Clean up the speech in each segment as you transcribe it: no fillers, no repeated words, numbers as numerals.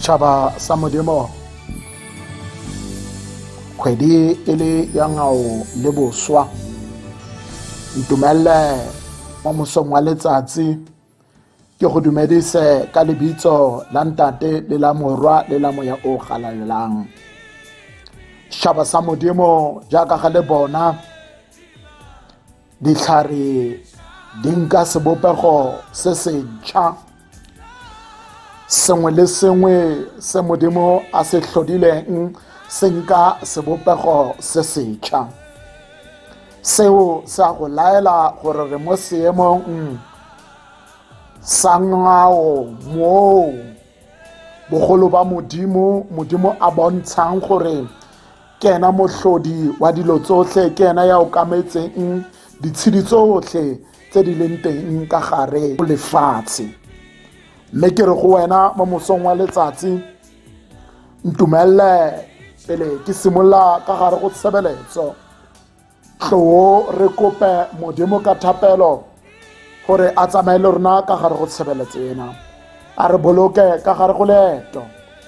Setšhaba sa Modimo, kgwedi e le ya ngwao le boswa, ntumelele mo mosong wa letsatsi ke go dumedise ka lebitso la Ntate le la Morwa le la Moya o Galalelang. Setšhaba sa Modimo, jaaka ga le bona ditlhare di nka sebopego se sentšha, sengwe le sengwe se Modimo a se hlodileng se nka sebopego se setšha. Seo se a go laela gore re mo seemong sa ngwao moo bogolo ba Modimo, Modimo a bontshang gore ke ena mohlodi wa dilo tsotlhe, ke ena ya okametseng ditshedi tsotlhe tse di leng teng ka gare go lefatshe. Mme ke re go wena mo mosong wa letsatsi, ntumelele pele ke simolola ka gare go tshebeletso, tloo re kope Modimo ka thapelo gore a tsamaye le rona ka gare go tshebeletso ena, a re boloke ka gare go leeto,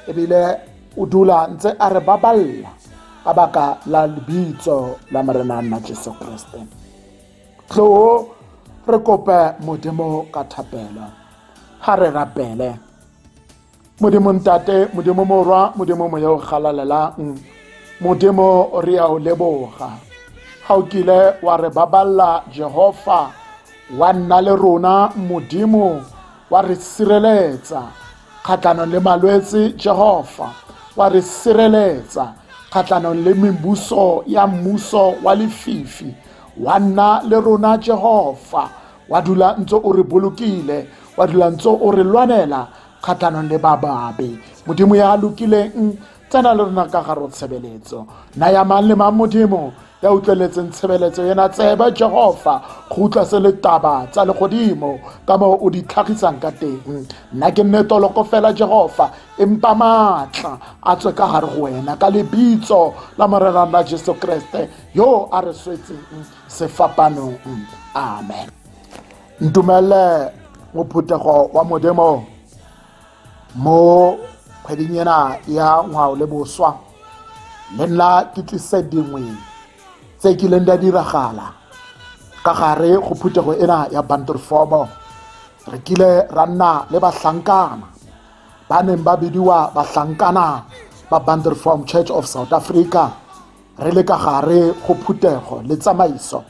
ebile o dula ntse a re baballa ka baka la lebitso la Morena nna Jesu Kriste. Tloo re kope Modimo ka thapelo. Ha re rapele. Modimo Ntate, Modimo Morwa, Modimo Moya o Galalelang, Modimo re a o leboga. Ga o kile wa re baballa Jehova, wa nna le rona Modimo, wa re sireletsa kgatlhanong le malwetse Jehova, wa re sireletsa kgatlhanong le mebuso ya mmuso wa lefifi, wa nna le rona Jehova, wa dula ntse o re bolokile, wa dula ntse o re lwanela kgatlhanong le ba babe. Modimo ya lokileng, tsena le rona ka gare go tshebeletso. Naya mang le mang Modimo ya utlweletseng tshebeletso ena tsebe Jehova, go utlwa se le taba tsa legodimo ka moo o di tlhagisang ka teng. Nna ke nne toloko fela Jehova, empa maatla a tswe ka gare go wena ka lebitso la Morena la Jesu Kriste yo a re swetseng sefapanong. Amen. Ntumelle mophuthego wa Modimo mo kgweding ena ya ngwao le boswa, le nna ke tlise dingwe tse kileng di a diragala ka gare go phuthego ena ya Bantu Reform. Re kile ra nna le bahlankana ba neng ba bidiwa bahlankana ba Bantu Reform Church of South Africa, re le ka gare go phuthego le tsamaiso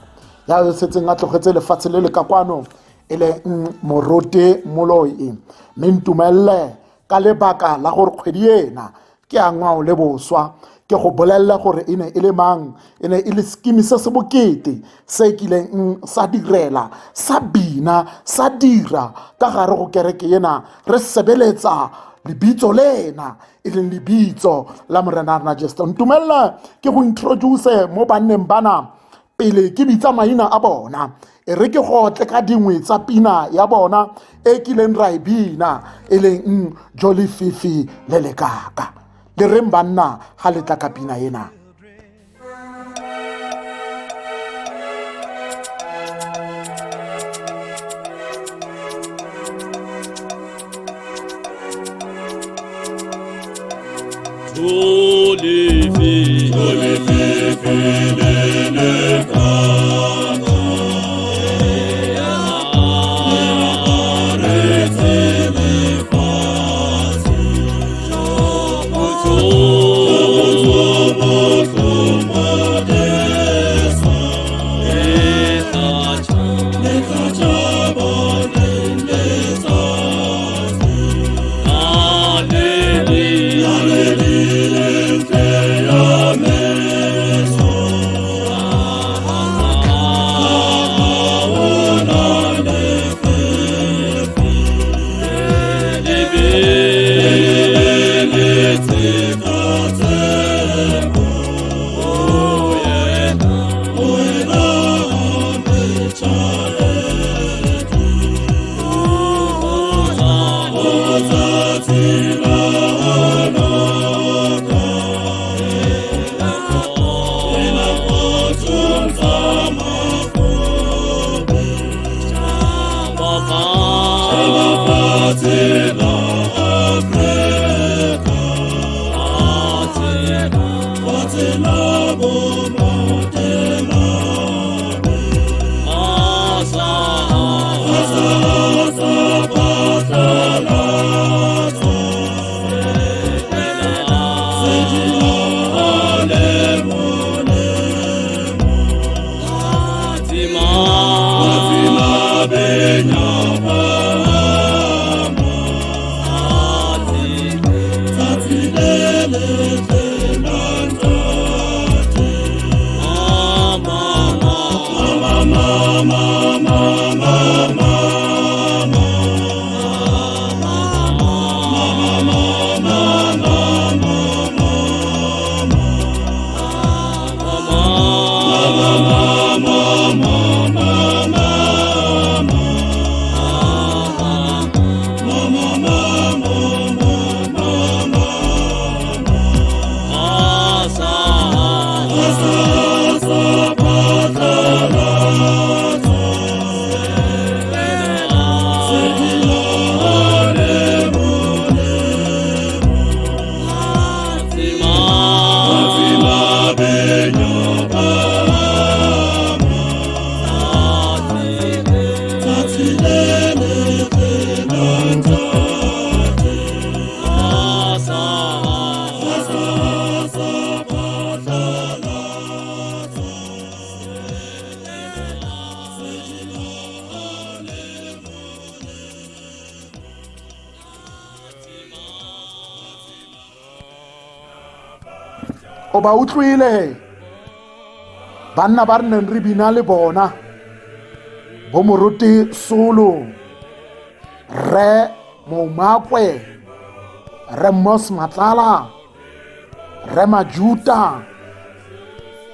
ya yo setseng a tlogetse lefatshe le le ka kwano e leng Moruti Moloi. Mme ntumelle ka lebaka la gore kgwedi ena ke ya ngwao le boswa, ke go bolelle gore e ne e le mang. E ne e le sekimi se se bokete se kileng sa direla, sa bina, sa dira ka gare go kereke ena, re sebeletsa lebitso lena e leng lebitso la Morena rena Jesu. Ntumella ke go introduce mo banneng bana pele ke bitsa maina a bona. E re ke gotle ka dingwe tsa pina ya bona e kileng ra e bina, e leng Jolly Fifi le Lekaka. Le reng banna ga le tla ka pina ena? Jolly Fifi le Lekaka. O ba utlwile banna ba re neng re bina le bona, bo moruti Solo, Rre Moumakwe, Rre Mos Matlala, Rre Majuta,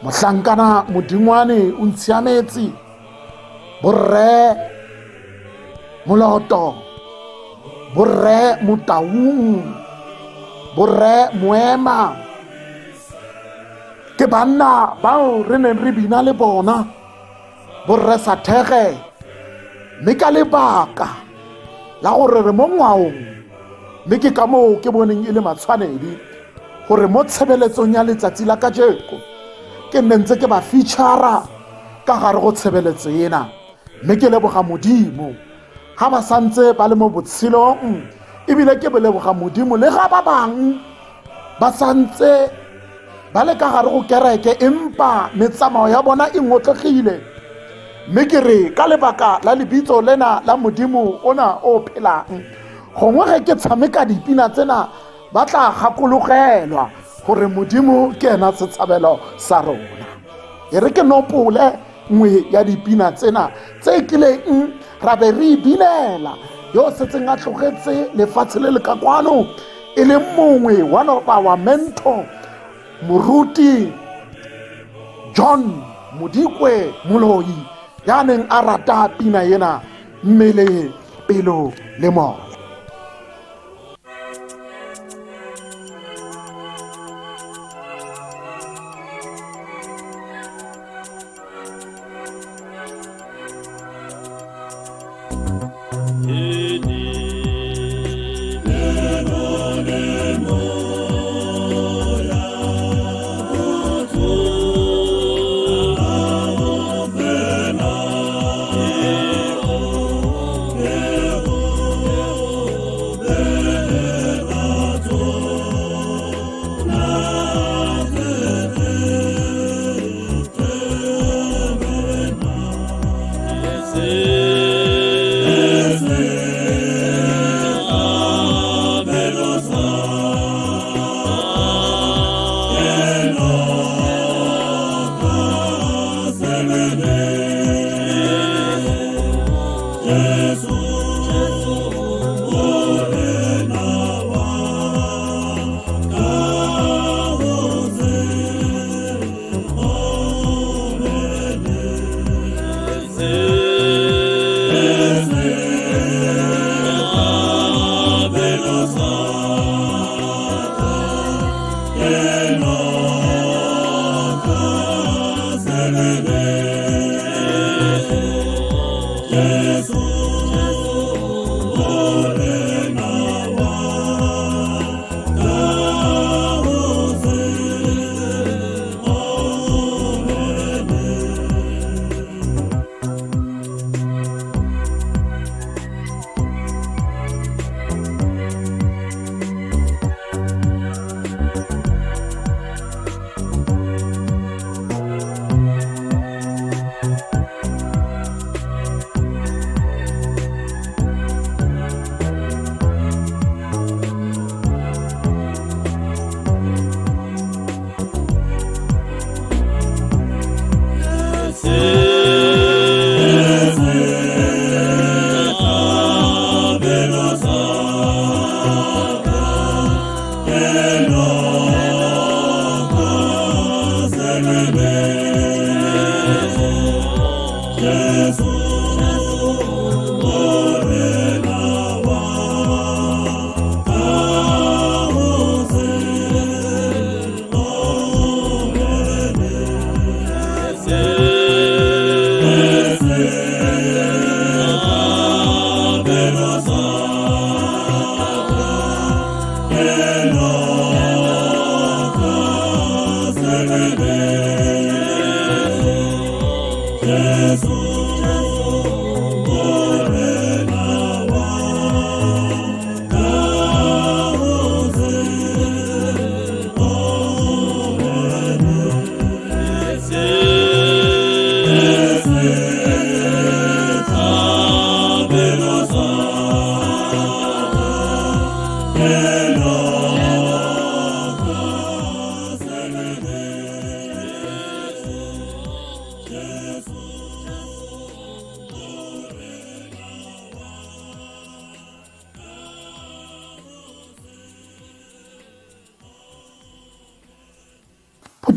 mohlankana Modingwane o ntshiametse, borre Moloto, borre Motaung, borre Moema. Ke banna bao re neng re bina le bona, borre Sathege, mme ka lebaka la gore re mo ngwaong, mme ke ka moo ke boneng e le matshwanedi gore mo tshebeletsong ya letsatsi la kajeko ke nne ntse ke ba feature-ra ka gare go tshebeletso ena. Mme ke leboga Modimo ga ba santse ba le mo botshelong, ebile ke leboga Modimo le ga ba bang ba santse ba le ka gare go kereke, empa metsamao ya bona e ngotlegile. Mme ke re ka lebaka la lebitso lena la Modimo ona o phelang, gongwe ge ke tshameka dipina tsena ba tla gakologelwa gore Modimo ke ena setshabelo sa rona. E re ke nopole nngwe ya dipina tsena tse kileng ra be re ibinela, yo setseng a tlogetse lefatshe le le ka kwano, e leng mongwe, one of our mentor, moruti John Modikwe Moloi, ya neng a rata pina ena, mmele, pelo le moya. Jesus.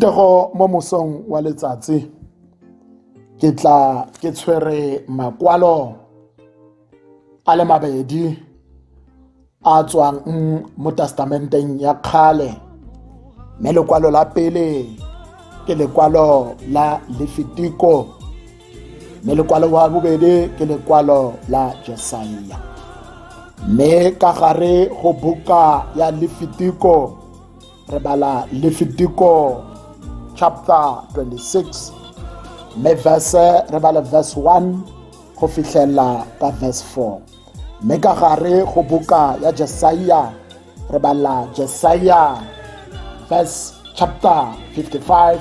Thutego mo mosong wa letsatsi ke tla ke tshwere makwalo a le mabedi a tswang mo testamenteng ya kgale, mme lekwalo la pele ke lekwalo la Lefitiko, mme lekwalo wa bobedi ke lekwalo la Jesaia. Mme ka gare go buka ya Lefitiko re bala Lefitiko chapter 26, mme verse re bala verse 1 go fitlhela ka verse 4. Mme ka gare go buka ya Jesaia re bala Jesaia verse chapter 55,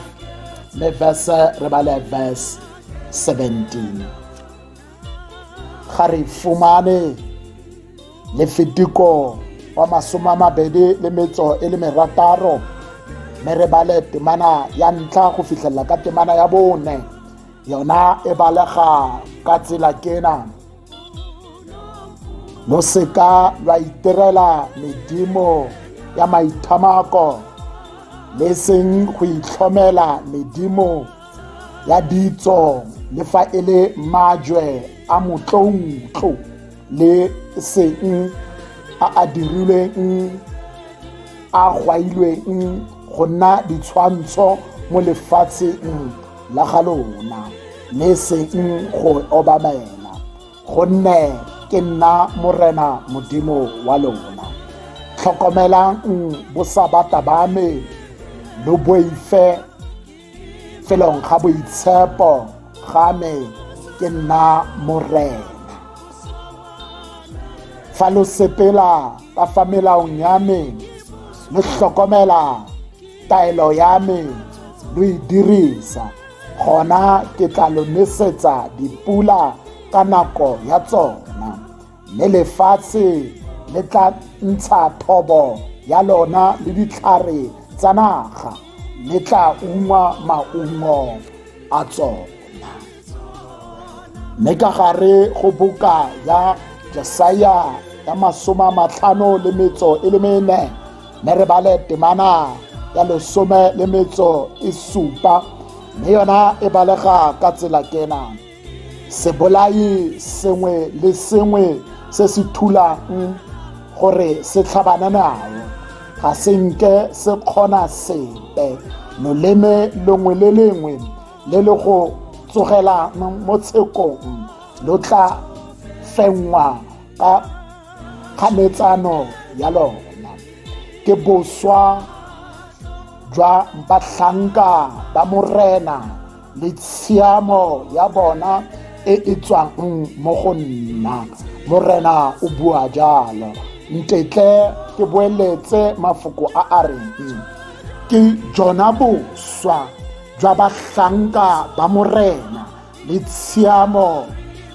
mme verse re bala verse 17. Ga re fumane Lefitiko wa 26, mme re bale temana ya ntlha go fitlhelela ka temana ya bone. Yona e balega ka tsela kena: lo seka lwa itirela medimo ya maithamako, le seng go itlhomela medimo ya ditso le fa e le majwe a motloutlo le seng a a dirilweng a gwailweng go nna ditshwantsho mo lefatsheng la ga lona, le seng go obamela, gonne ke nna Morena Modimo wa lona. Tlhokomelang bosabata ba me, lo boife felong ga boitshepo ga me, ke nna Morena. Fa lo sepela ka fa melaong ya me, lo hlokomela taelo ya me, lo e dirisa, gona ke tla lo nesetsa dipula ka nako ya tsona, mme lefatshe le tla ntsha thobo ya lona le ditlhare tsa naga le tla ungwa maungo a tsona. Mme ka gare go buka ya Jesaia ya 54, mme re bale temana ya 17, mme yona e balega ka tsela kena: sebolai sengwe le sengwe se se thulang gore se tlhabane nao ga se nke se kgona sepe, loleme lengwe le lengwe le le go tsogelang mo tshekong lo tla fenngwa ka kganetsano ya lona. Ke boswa jwa batlhanka ba Morena le tshiamo ya bona e e tswang mo go nna, Morena o bua jalo. Ntetle ke boeletse mafoko a a reng ke jona boswa jwa batlhanka ba Morena le tshiamo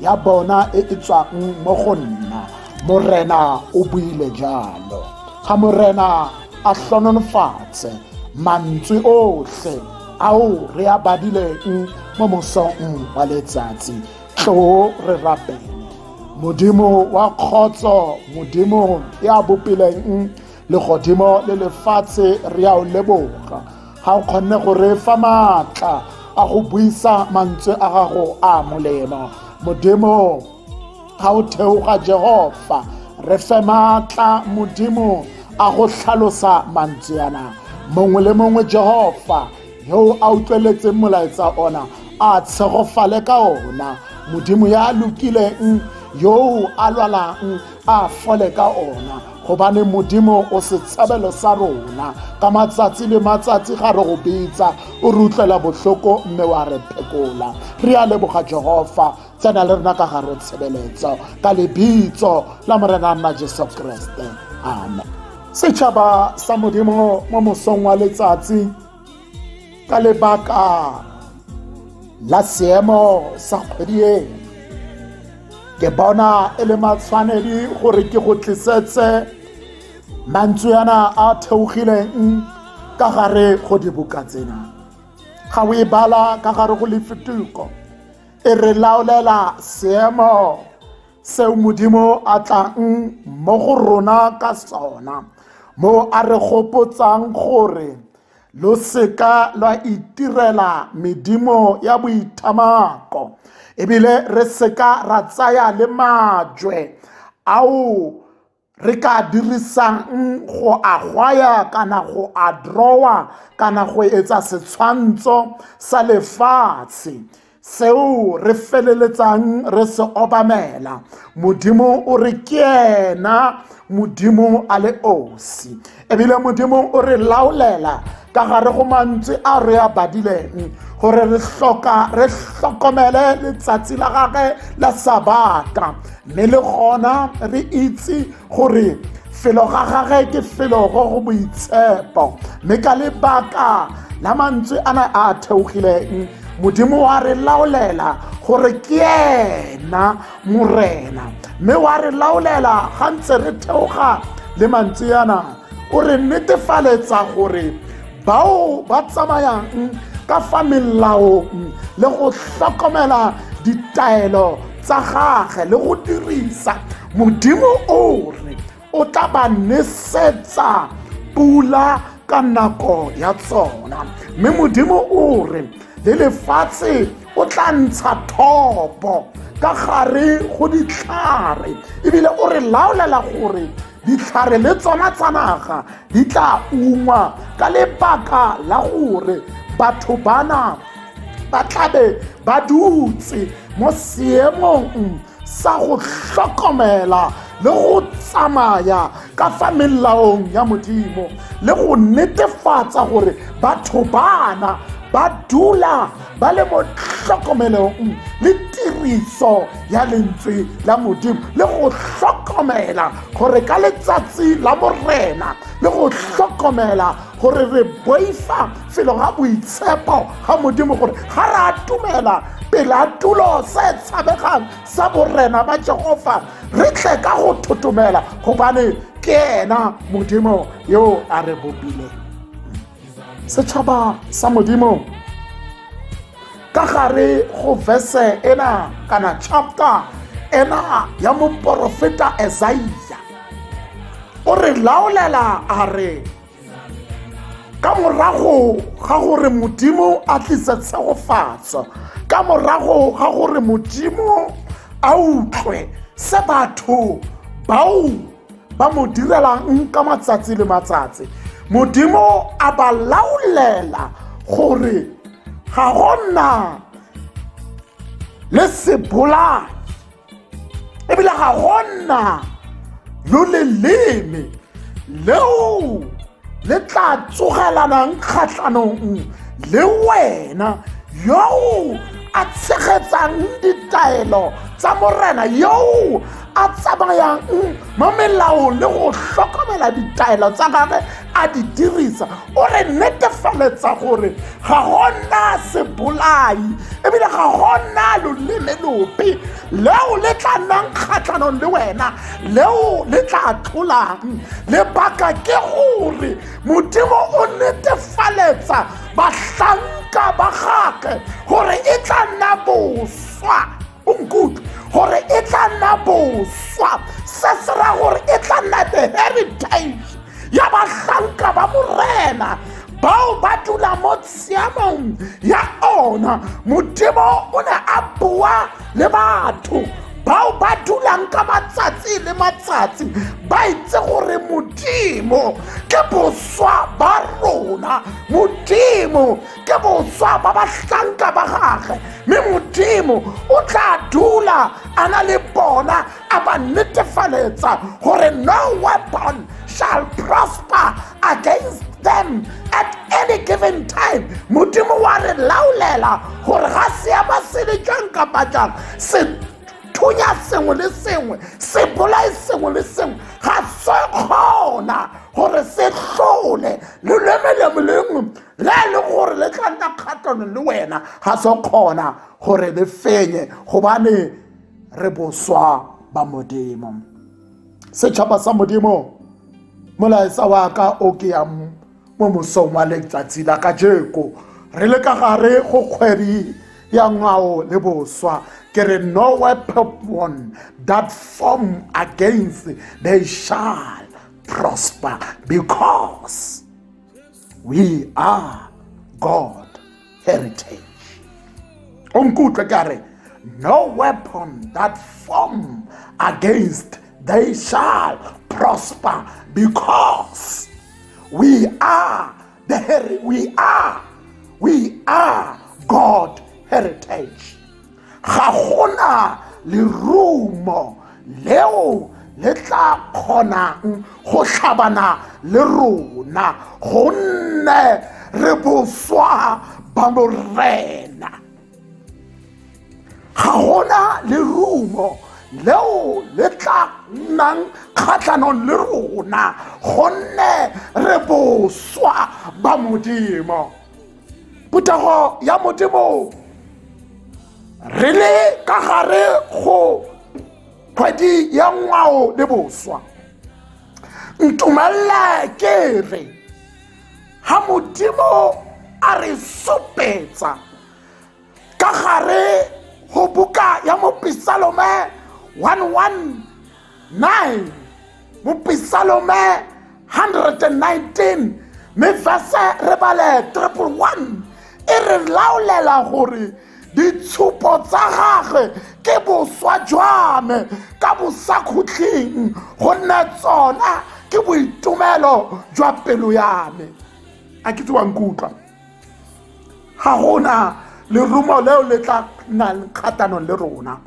ya bona e e tswang mo go nna, Morena o buile jalo. Ga Morena a hlononofatse mantswe otlhe ao re a badileng mo mosong wa letsatsi. Tlo re rapele. Modimo wa kgotso, Modimo ya bopileng legodimo le lefatshe, re a o leboga ga o kgonne go re fa maatla a go buisa mantswe a gago a molemo. Modimo, ga o theoga Jehova, re fe maatla Modimo a go tlhalosa mantswe ana. Mongwe le mongwe Jehova yo a utlweletseng molaetsa ona a tshegofale ka ona. Modimo ya lokileng yo a lwalang a fole ka ona, gobane Modimo o setshabelo sa rona. Ka matsatsi le matsatsi ga re go bitsa, o re utlwela bohloko mme wa re phekola. Re a leboga Jehova, tsena le rona ka gare o tshebeletso ka lebitso la Morena nna Jesu Kriste, amen. Setšhaba sa Modimo mo mosong wa letsatsi, ka lebaka la seemo sa kgwedi ena, ke bona e le matshwanedi gore ke go tlisetse mantswe ana a theogileng ka gare go dibuka tsena. Ga o e bala ka gare go Lefitiko, e re laolela seemo seo Modimo a tlang mo go rona ka sona, mo a re gopotsang gore Lo seka lwa itirela medimo ya boithamako, ebile re seka ra tsaya le majwe ao re ka dirisang go a gwaya kana go a drawa kana go etsa setshwantsho sa lefatshe seo re feleletsang re se obamela. Modimo o re ke ena Modimo a le osi, ebile Modimo o re laolela ka gare go mantswe a re a badileng gore re hloka re hlokomele letsatsi la gagwe la Sabata, mme le gona re itse gore felo ga gagwe ke felo go go boitshepo. Mme ka lebaka la mantswe ana a theogileng, Modimo wa re laolela gore ke ena Morena, mme wa re laolela ga ntse re theoga le mantswe ana, o re netefaletsa gore bao ba tsamayang ka fa melaong le go hlokomela ditaelo tsa gage le go dirisa, Modimo o re o tla ba nesetsa pula ka nako ya tsona. Mme Modimo o re le lefatshe o tla ntsha thopo ka gare go ditlhare, ebile o re laolela gore ditlhare le tsona tsa naga di tla ungwa ka lebaka la gore batho bana ba tlabe ba dutse mo seemong sa go hlokomela le go tsamaya ka fa melaong ya Modimo le go netefatsa gore batho bana ba dula ba le mo tlhokomelong le tiriso ya lentswe la Modimo, le go hlokomela gore ka letsatsi la Morena, le go hlokomela gore re boifa felo ga boitshepo ga Modimo, gore ga re atumela pele a tulo se tshabegang sa borena ba Jehova, re tle ka go thotomela, gobane ke ena Modimo yo a re bopileng. Setšhaba sa Modimo, ka gare go verse ena kana chapter ena ya moporofeta Esaia, o re laolela a re ka morago ga gore Modimo a tlise tshegofatso, ka morago ga gore Modimo a utlwe se batho bao ba mo direlang ka matsatsi le matsatsi, Modimo a ba laolela gore ga go nna le sebolai, ebile ga go nna lo leleme leo le tla tsogelanang kgatlhanong le wena yoo a tshegetsang ditaelo tsa Morena, yoo a tsamayang mo melaong le go hlokomela ditaelo tsa gagwe a di dirisa. O re netefaletsa gore ga go nna sebolai, ebile ga go nna loleme lope leo le tla nnang kgatlhanong le wena, leo le tla tlolang. Lebaka ke gore Modimo o netefaletsa bahlanka ba gagwe gore e tla nna boswa. O nkutlwe, gore e tla nna boswa. Se se raya gore e tla nna the heritage ya bahlanka ba Morena bao ba dula mo tshiamong ya ona. Modimo o ne a bua le batho bao ba dulang ka matsatsi le matsatsi ba itse gore Modimo ke boswa ba rona, Modimo ke boswa ba bahlanka ba gagwe, mme Modimo o tla dula a na le bona a ba netefaletsa gore no weapon shall prosper against them at any given time. Modimo wa re laolela gore ga seema se le jang kapa jang, se thunya sengwe le sengwe, se bolae sengwe le sengwe, ga se kgona gore se hlole leleme lengwe lengwe le e leng gore le tla nna kgatlhanong le wena, ga se kgona gore le fenye, gobane re boswa ba Modimo. Setšhaba sa Modimo, molaetsa wa ka o ke yang mo mosong wa letsatsi la kajeko, re le ka gare go kgwedi ya ngwao le boswa, ke re no weapon that form against they shall prosper, because We are God heritage. O nkutlwe ke a re, no weapon that form against they shall prosper, because we are the we are God heritage. Ga gona lerumo leo le tla kgonang go tlhabana le rona, gonne re boswa ba Morena. Ga gona lerumo leo le tla nnang kgatlhanong le rona, gonne re boswa ba Modimo. Phuthego ya Modimo, re le ka gare go kgwedi ya ngwao le boswa. Ntumelle ke re, ha Modimo a re supetsa ka gare go buka ya Mopisalome 119, Mopisalome 119, mme verse re bale 111, e re laolela gore ditshupo tsa gagwe ke boswa jwa me ka bosakhutleng, gonne tsona ke boitumelo jwa pelo ya me. A ke tse wa nkutlwa? Ga gona lerumo leo le tla nnang kgatlhanong le rona,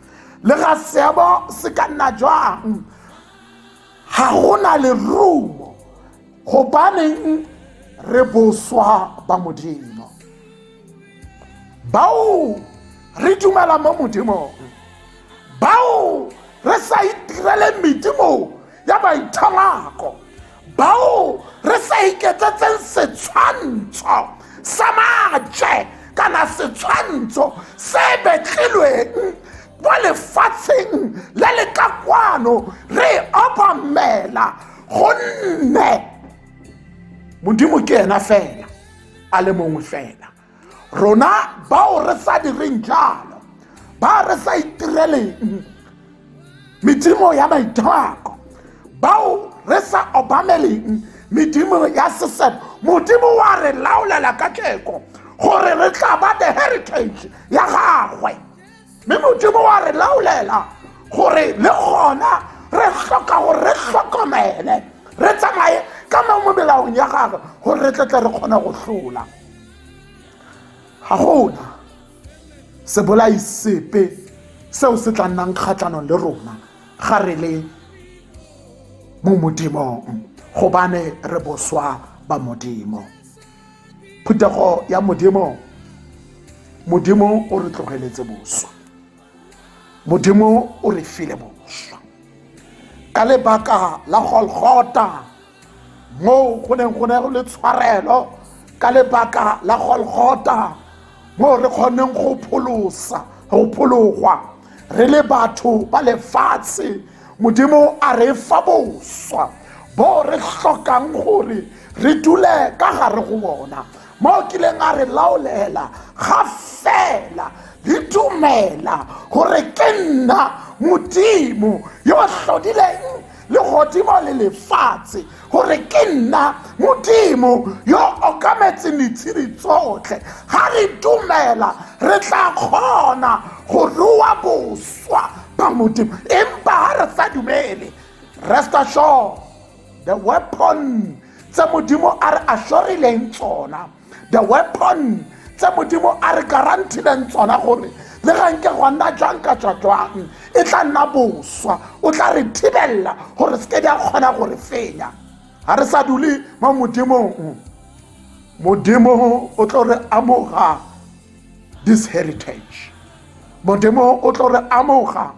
le ga seemo se ka nna jwang, ga gona lerumo, gobaneng re boswa ba Modimo. Bao re dumela mo Modimong, bao re sa itirele medimo ya baithamako, bao re sa iketsetseng setshwantsho sa maje kana setshwantsho se betlilweng kwa lefatsheng le le ka kwano, re obamela, gonne Modimo ke ena fela, a le mongwe fela. Rona bao re sa direng jalo, ba re sa itireleng medimo ya maithako, bao re sa obameleng medimo ya seseto, Modimo wa re laolela ka tleko gore re tla ba the heritage ya gagwe. Mme Modimo wa re laolela gore le gona re hloka gore re hlokomele, re tsamaye ka mo melaong ya gagwe gore re tletle re kgone go hlola. Ga gona sebolai sepe seo se tla nnang kgatlhanong le rona ga re le mo Modimong, gobane re boswa ba Modimo. Phuthego ya Modimo, Modimo o re tlogeletse boswa, Modimo o re file boswa ka lebaka la Golgotha, moo go neng go ne go le tshwarelo, ka lebaka la Golgotha moo re kgoneng go pholosa, go phologwa re le batho ba lefatshe. Modimo a re fa boswa bo re hlokang gore re dule ka gare go bona, mo kileng a re laolela ga fela le dumela gore ke nna Modimo yo hlodileng legodimo le lefatshe, gore ke nna Modimo yo okametseng ditshedi tsotlhe. Ga re dumela re tla kgona go rua boswa ba Modimo, empa ga re sa dumele, rest assured, the weapon tse Modimo a re assurileng tsona, the weapon tse Modimo a re guaranteeleng tsona gore le ga nke gwa nna jang ka tswa jwang, e tla nna boswa, o tla re thibella gore se ke di a kgona go re fenya. Ga re sa dule mo Modimong, Modimo o tlo re amoga this heritage, Modimo o tlo re amoga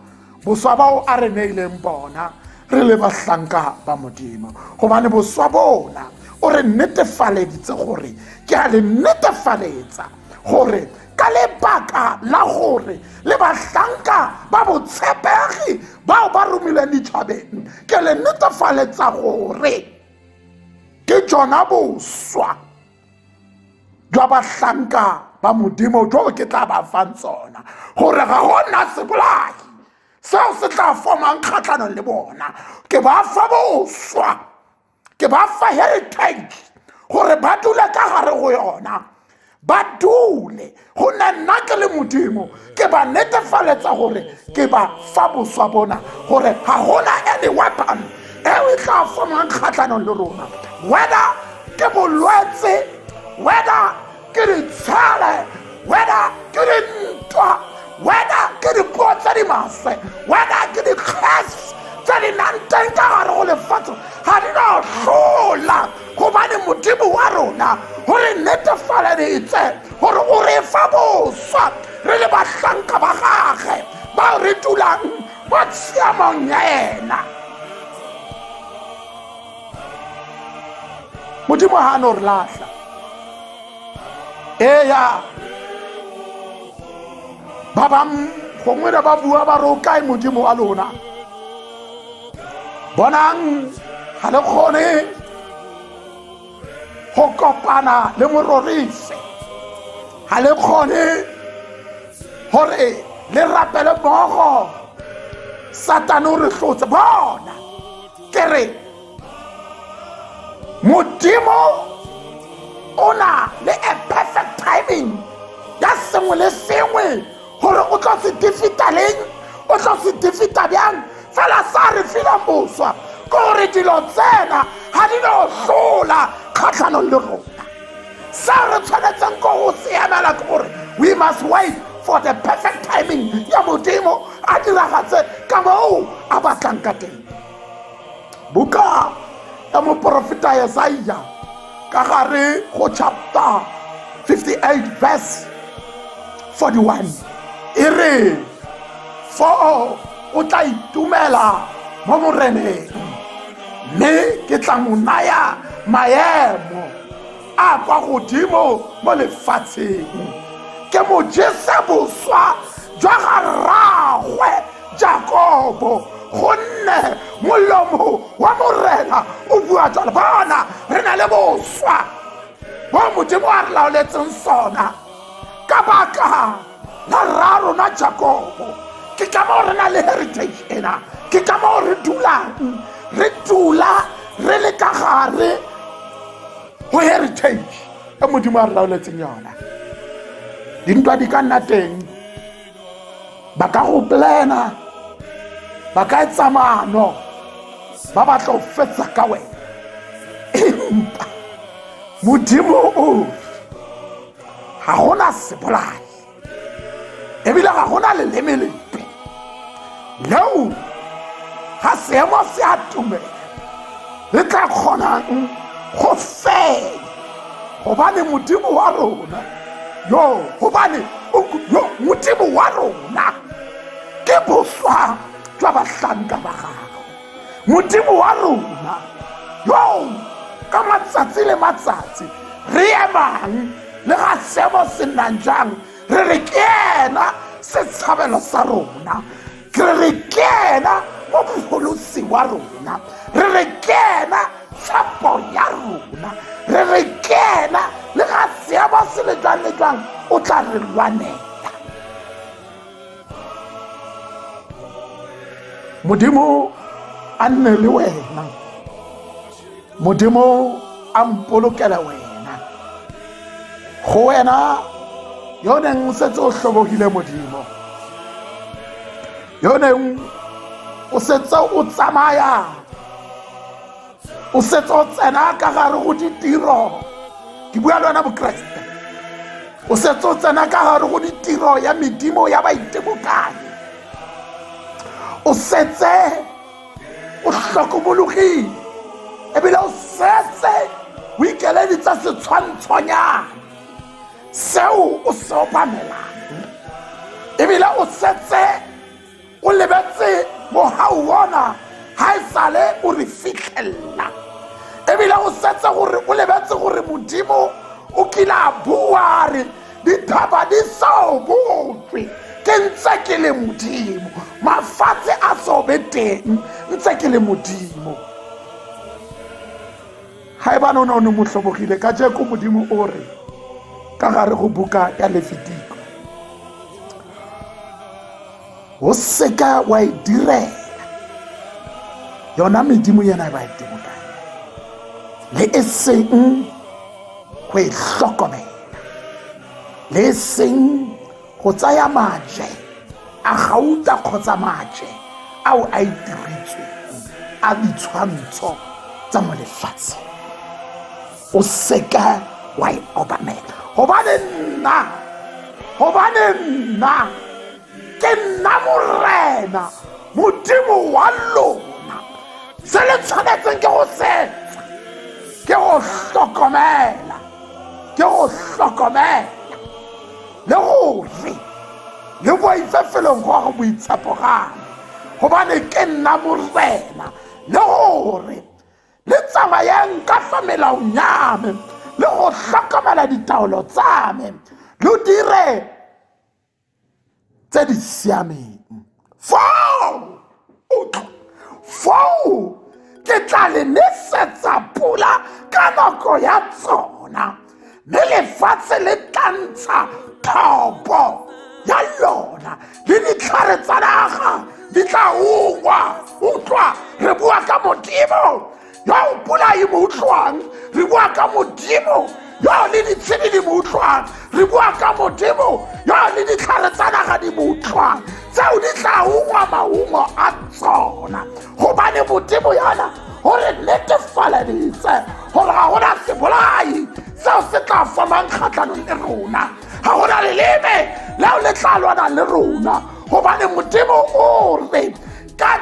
boswa bao a re neileng bona re le bahlanka ba Modimo, gobane boswa bona o re netefaleditse gore, ke a le netefaletsa gore ka lebaka la gore le bahlanka ba botshepegi bao ba romilweng ditšhabeng, ke le netefaletsa gore ke jona boswa jwa bahlanka ba Modimo jo ke tla ba fang tsona, gore ga gona sebolai seo se tla fomang kgatlhanong le bona. Ke ba fa boswa, ke ba fa heritage, Gore ba dule ka gare go yona, ba dule, gonne nna ke le Modimo ke ba netefaletsa gore ke ba fa boswa bona, gore ga gona any weapon eo e tla fomang kgatlhanong le rona, whether ke bolwetse, whether ke ditshele, whether ke dintwa, whether ke dipuo tse di maswe, whether ke di-curse tse di nang teng ka gare go lefatshe, ga di no hlola, gobane Modimo wa rona go re netefaleditse gore o re fa boswa re le bahlanka ba gage bao re dulang mo tshiamong ya ena. Modimo ga a no re lahla. Eya, ba bang gongwe ne ba bua ba re, o kae Modimo wa lona? Bonang, ga le kgone go kopana le mororise, ga le kgone gore le rapele mmogo, Satane o re tlotse. Bona, ke re Modimo o na le a perfect timing ya sengwe le sengwe, gore o tlo se defeata leng, o tlo se defeata bjang. Fela sa re fileng boswa ke gore dilo tsena ga di no hlola kgatlhanong le rona. Seo re tshwanetseng ko go se emela ke gore we must wait for the perfect timing ya Modimo a diragatse ka moo a batlang ka teng. Buka ya moporofeta Yesaia ka gare go chapter 58 verse 41 e re, foo o tla itumela mo Moreneng, mme ke tla mo naya maemo a kwa godimo mo lefatsheng, ke mo jese boswa jwa ga rraagwe Jakobo, gonne molomo wa Morena o bua jalo. Bona, re na le boswa bo Modimo a re laoletseng sona ka baka la rra rona Jakobo. Ke ka moo re na le heritage ena, ke ka moo re dulang, re dula re le ka gare go heritage e Modimo a re laoletseng yona. Dintwa di ka nna teng, ba ka go plana, ba ka etsa maano, ba batla go fetsa ka wena, empa Modimo o ga gona sebolai, ebile ga gona leleme lepe leo ga seemo se a tumela le tla kgonang go fenya, gobane Modimo wa rona yo, gobane yo Modimo wa rona ke boswa jwa bahlanka ba gagwe. Modimo wa rona yo ka matsatsi le matsatsi re emang le ga seemo se nnang jang, re re ke ena setshabelo sa rona, re re ke ena mopholosi wa rona, re re ke ena tshepo ya rona, re re ke ena le ga seemo se le jwang le jwang o tla re lwanela. Modimo a nne le wena, Modimo a mpolokele wena. Go wena yo neng o setse o hlobogile Modimo, yo neng o setse o tsamaya, o setse o tsena ka gare go ditiro, ke bua le wena Bokreste, o setse o tsena ka gare go ditiro ya medimo ya baitemokanyi, o setse o hlokomologile, ebile o setse o ikeleditse setshwantshonyana seo o se obamelang, ebile o setse o lebetse mogau ona ga e sale o re fitlhelela, ebile o setse gore o lebetse gore Modimo o kile a bua a re dithaba di sa obotswe ke ntse ke le Modimo, mafatshe a so be teng ntse ke le Modimo. Ga e bane o ne o ne mo hlobogile ka jeko, Modimo o re ka gare go buka ya Lefitiko, o seka wa e direla yona medimo yena e ba e tebokang le e seng. go e tlhokomela le seng go tsaya maje a gauta kgotsa maje ao a itiretsweng a ditshwantsho tsa mo lefatsheng. O seka wa e obamela, gobane nna, gobane nna ke nna Morena Modimo wa lona. Se le tshwanetseng ke go setsa ke go hlokomela, ke go hlokomela le gore le boife felong go go boitshepo ga me, gobane ke nna Morena, le gore le tsamayeng ka fa melaong ya me le go hlokomela ditaolo tsa me, lo dire tse di siameng. Foo utlwa, foo ke tla le nesetsa pula ka nako ya tsona, mme lefatshe le tla ntsha thobo ya lona, le ditlhare tsa naga di tla ungwa. Utlwa, re bua ka Modimo yo o pula e mo utlwang, re bua ka Modimo yo le ditshedi di mo utlwang, re bua ka Modimo yo le ditlhare tsa naga di mo utlwang, tseo di tla ungwa maungo a tsona. Gobane Modimo yana o re netefaleditse gore ga gona sebolai seo se tla fomang kgatlhanong le rona, ga gona leleme leo le tla lwanang le rona, gobane Modimo o re ka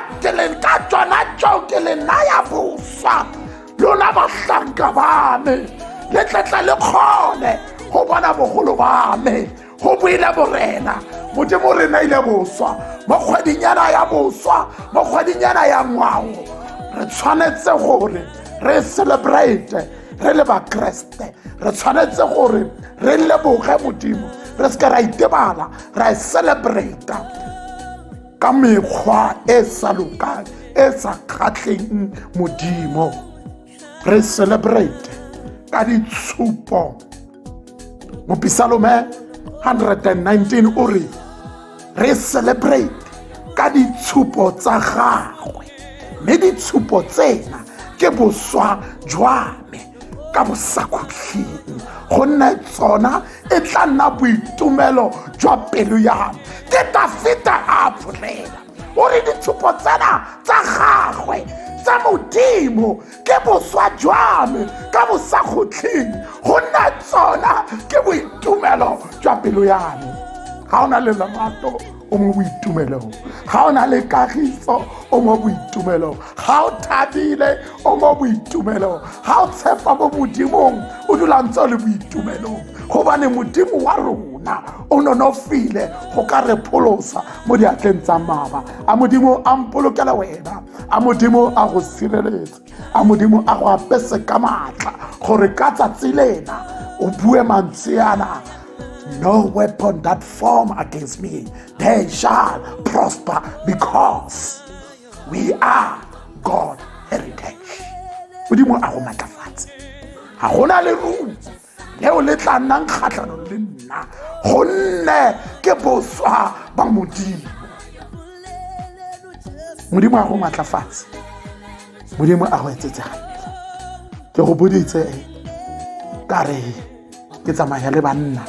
tsona tseo ke le naya boswa, lona bahlanka ba me, le tletla le kgone go bona bogolo ba me. Go buile Morena Modimo, re neile boswa mo kgweding yana ya boswa, mo kgweding yana ya ngwao. Re tshwanetse gore re celebrate re le Bakreste, re tshwanetse gore re leboge Modimo, re seke ra itebala, ra e celebrate ka mekgwa e sa lokang, e sa kgatlheng Modimo. Re celebrate ka ditshupo. Mopisalome 119 o re re celebrate ka ditshupo tsa gagwe, mme ditshupo tsena ke boswa jwa me ka bosakhutleng, gonne tsona e tla nna boitumelo jwa pelo ya me. Ke Dafita a bolela, o re ditshupo tsena tsa gagwe tsa Modimo ke boswa jwa me ka bosakhutleng, gonne tsona ke boitumelo jwa pelo ya me. Ga o na le lerato, o mo boitumelong. Ga o na le kagiso, o mo boitumelong. Ga o thabile, o mo boitumelong. Ga o tshepa mo Modimong, o dula ntse o le boitumelong, gobane Modimo wa rona o nonofile go ka re pholosa mo diatleng tsa maba. A Modimo a mpolokele wena, a Modimo a go sireletse, a Modimo a go apese ka maatla, gore ka tsatsi lena o bue mantswe ana: no weapon that form against me, they shall prosper, because we are God heritage. Modimo a go matlafatse. Ga gona leruo leo le tla nnang kgatlhanong le nna, gonne ke boswa ba Modimo. Modimo a go matlafatse, Modimo a go etsetse hantle. Ke go boditse ka re ke tsamaya le banna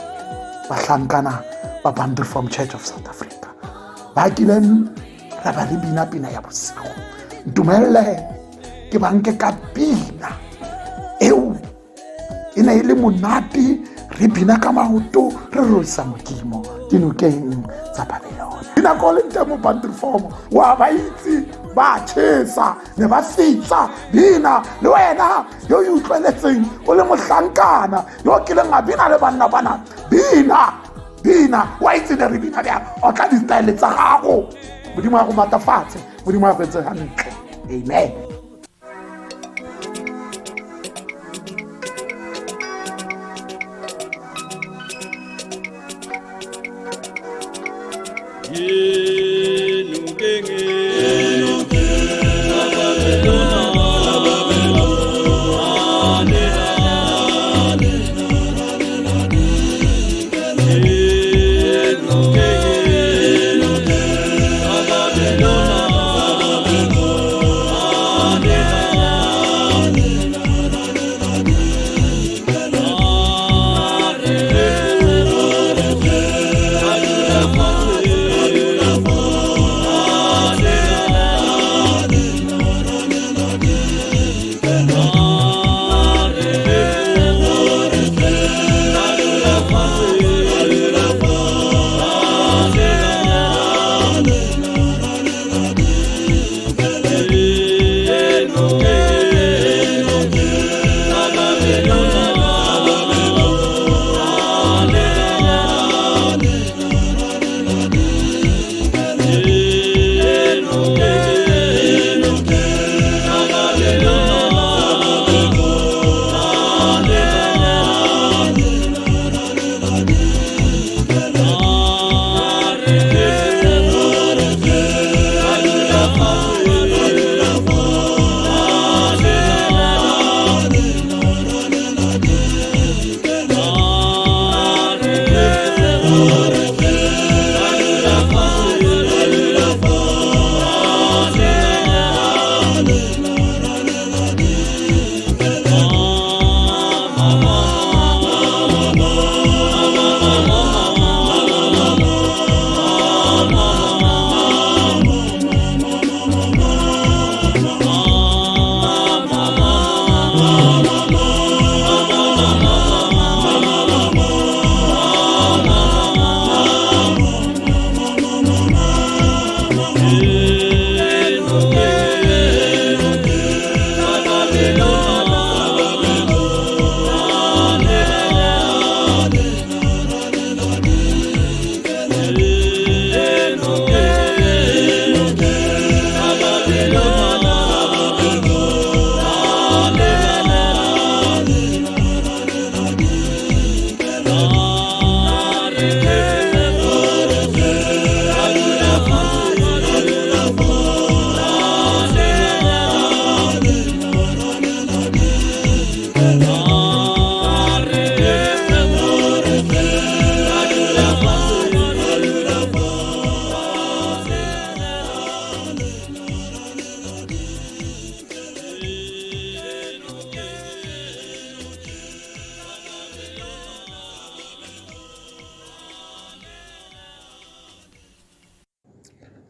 bahlankana ba Band Reform Church of South Africa, ba kileng ra ba re bina pina ya bosigo. Ntumelle ke banke ka pina eo, e ne e le monate, re bina ka maoto, re rorisa Modimo dinokeng tsa Babelona. Dinako le ntle mo Band Reform wa ba itse, ba chesa ne ba fitsa bina. Le wena yo o utlweletseng o le mohlankana yo o kileng a bina le banna bana, bina bina, wa itse ne re bina bjang, o tla di-style tsa gago. Modimo a go matlafatse, Modimo a go etse hantle. Amen.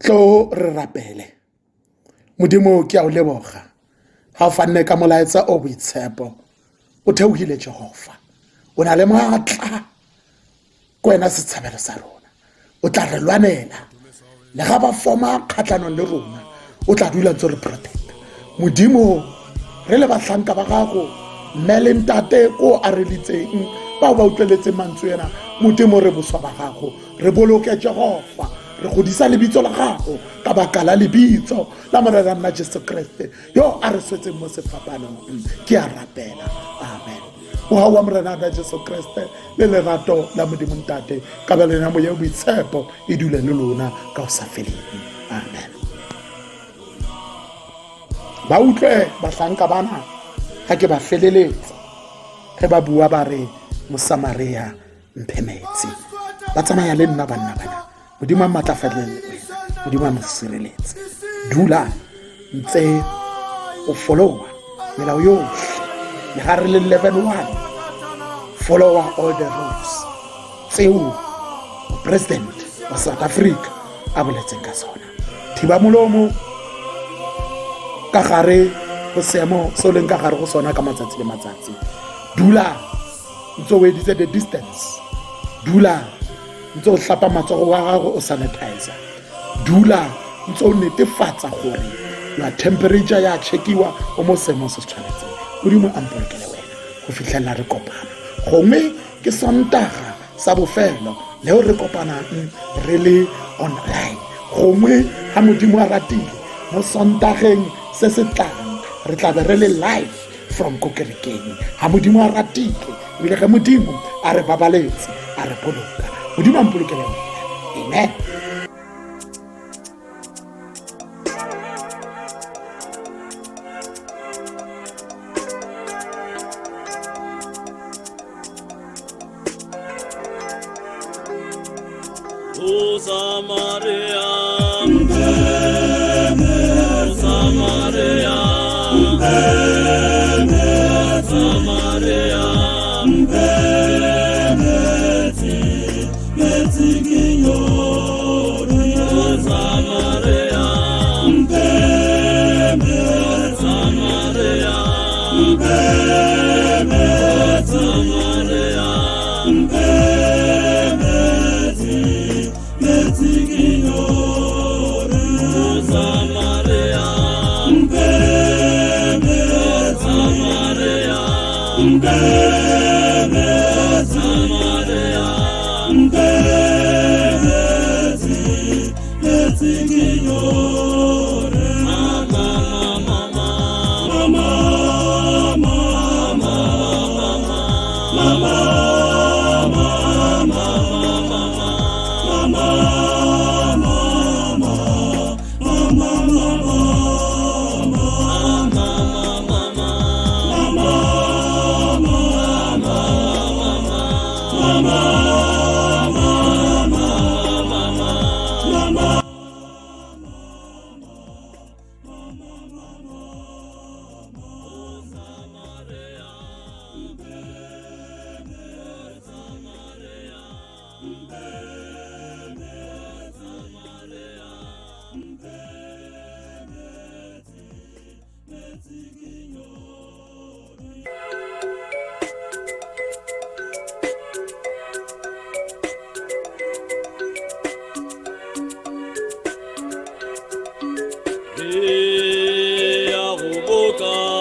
Tlo re rapele. Modimo ke a o leboga ga o fanne ka molaetsa o boitshepo. O theohile Jehova, o na le maatla, ko wena setshabelo sa rona. O tla re lwanela le ga ba foma kgatlhanong le rona, o tla dula ntse re protect. Modimo, re le batlhanka ba gago, mme le ntate ko a re litseng bao ba utlweletseng mantswe ena, Modimo re boswa ba gago, re boloke Jehova, re godisa lebitso la gago ka baka la lebitso la Morena nna Jesu Kriste yo a re swetseng mo sefapanong. Ke a rapela, amen. Mogau wa Morena nna Jesu Kriste le lerato la Modimo Ntate kabelo ya Moya o Boitshepo e dule le lona ka ho sa feleng. Amen. Ba utlwe bahlanka bana ha ke ba feleletsa ge ba bua ba re Mosamaria mphe metsi. Ba tsamaya le nna banna bana. Modimo a matlafalele wena, Modimo a mo sireletse. Dula ntse o followa melao yohle, le ga re le level 1, followa all the rules tseo president wa South Africa a boletseng ka sona. Thiba molomo ka gare go seemo se o leng ka gare go sona ka matsatsi le matsatsi. Dula ntse o editse the distance, dula ntse o hlapa matsogo wa gago o sanitizer, dula ntse o netefatsa gore your temperature ya checkiwa o mo seemong se se tshwanetseng. Modimo a mpolokele wena go fitlhelela re kopana, gongwe ke Sontaga sa bofelo leo re kopanang re le online, gongwe ga Modimo a ratile mo Sontageng se se tlang re tla be re le live from ko kerekeng ga Modimo a ratile, ebile ge Modimo a re babaletse a re boloka. Modimo a mpolokele wena, amen. Mama,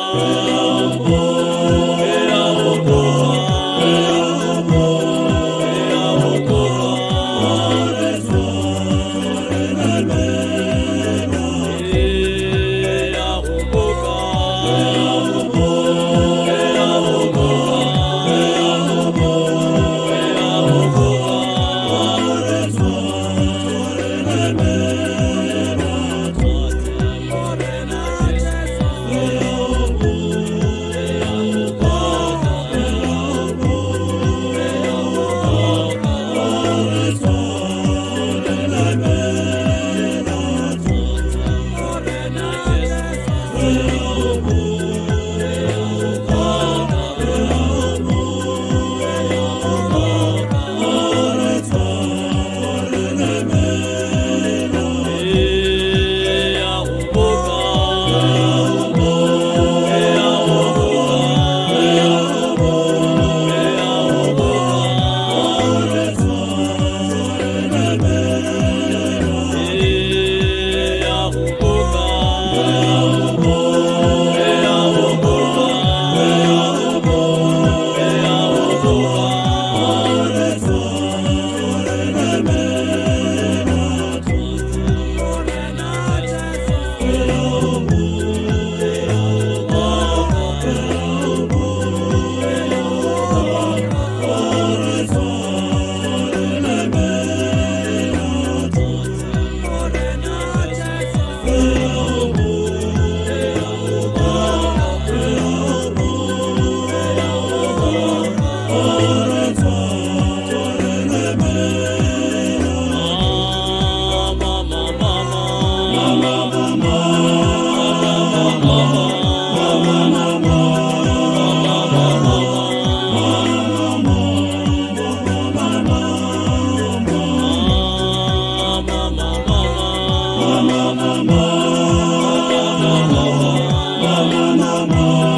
mama, mama.